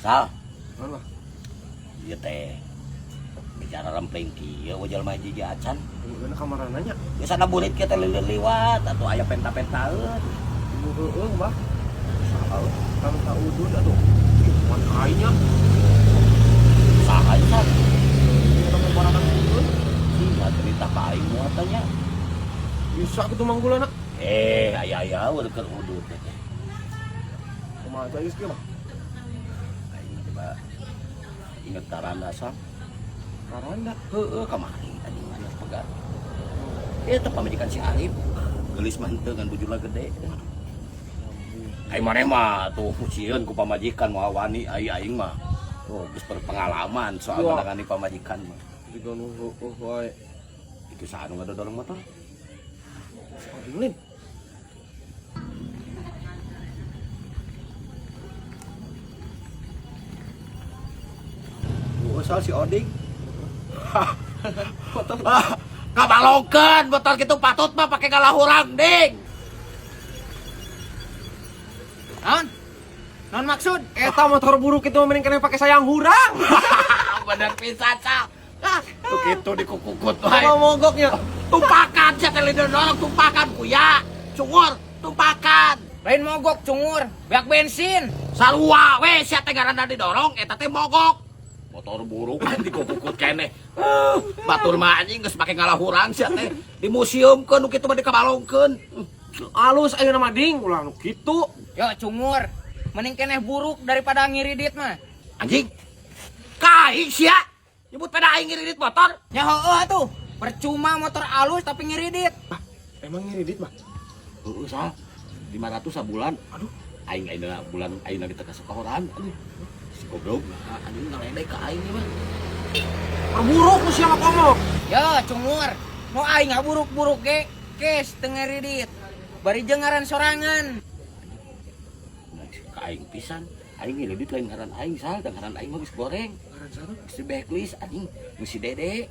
Sal, Naon, Bah? Ieu teh bicara rempling kieu we jelema hiji acan. Heeh, kamarana nya. Geus sana burit kieu teh liwat atuh aya penta-pentaeun. Ibu heueuh, Bah. Saha kang ta udud atuh. Ih, wan aing nya. Saha ieu, Sal? Kita parakan udud. Sia cerita ka aing muatannya. Bisa kitu manggulana. Eh, aya-aya we keur udud teh. Kumaha geus kieu, Bah? Aing coba inget karanda, Sal. Karanda. Heeh, kamari anjing mana pegat. Eta pamajikan si Arif. Geulis mah henteu ngan bujurna gede. Ai maneh mah tuh sieun ku pamajikan moal wani, ai aing mah. Oh, geus berpengalaman soal Wah. menangani pamajikan mah. Jiga nu heueuh wae. Itu saha nu ngadodorong motor? Si Oding lin. Oh, soal si Oding. Ah, kabalongkeun motor kitu patut mah pake galahurang, Ding. Naon? Naon maksud? Eta motor buruk itu mending kena pakai sayang hurang. Bener pisan, Sal. Ah, tuh kitu dikukukut wae. Mau mogoknya. Tumpakan sia teh didorong tumpakan kuya. Cungur, tumpakan. Lain mogok cungur, beak bensin. Sarua we sia teh ngaranna didorong eta teh mogok. Motor buruk kan dikukukut keneh. Batur mah anjing geus make ngalahurang sia teh. Dimuseumkeun nu kitu mah dikabalongkeun. Alus ayeuna mah ding, ulah nu kitu. Yo cungur, mending keneh buruk daripada ngiridit mah. Anjing. Ka aing sia. Nyebut pada aing ngiridit motor. Ya heueuh atuh. Percuma motor alus tapi ngiridit. Emang ngiridit, Bah? Heeh, Sal. 500 sabulan. Aduh, aing ayeuna bulan ayeuna kita ka sakoran. Aduh. Si goblok nah, anjing ngaledek ka aing ieu mah. Perburuk nu sia mah komo. Yo cungur, mau aing ngaburuk-buruk ge, kes teu ngiridit. Bari jeung ngaran sorangan. Nah, ka aing pisan. Aing ngiridit lain ngaran aing, Sal, da ngaran aing mah geus goreng. Ngaran saha? Geus di blacklist anjing, nu si Dede.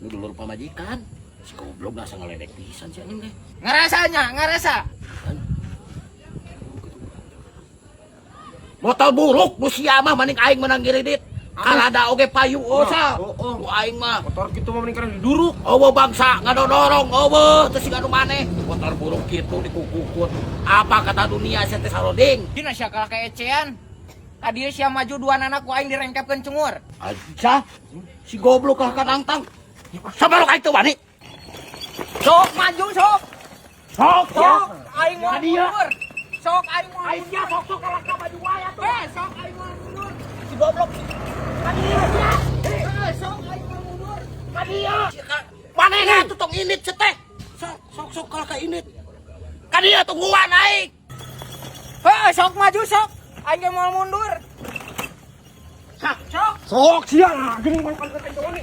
Nu dulur pamajikan. Si goblok asa ngaledek pisan si anjing teh. Ngarasanya, ngarasa. Motor buruk nu sia mah mending aing menang ngiridit. Kalada oge payu oh, Sal. Oh, oh. Nu aing mah Motor kitu mah mending kena diduruk. Eueuh bangsa ngadodorong, eueuh teu siga nu maneh. Motor buruk kitu dikukukut. Apa kata dunia sia teh saroding? Dina sia kalah kaecean. Ka dieu sia maju dua nanak ku aing direngkepkeun cungur. Aja si goblok kalah ka nangtang. Sabarok aing teu wani. Sok maju sok. Sok ya. Sok aing moal Ka dieu. mundur. Sok aing moal. Aing sia sok-sok kalah ka maju wae atuh. Eh, sok aing moal mundur. Si goblok. Ka dieu sia. Eh, sok aing moal mundur. Ka dieu. Manehna atuh tong indit sia teh. Sok sok sok kalah ka indit. Ka dieu tungguan aing. Heuh, sok maju sok. Aing ge moal mundur. Sok. Sok. Sok sia lah, geuning mah kan teu wani.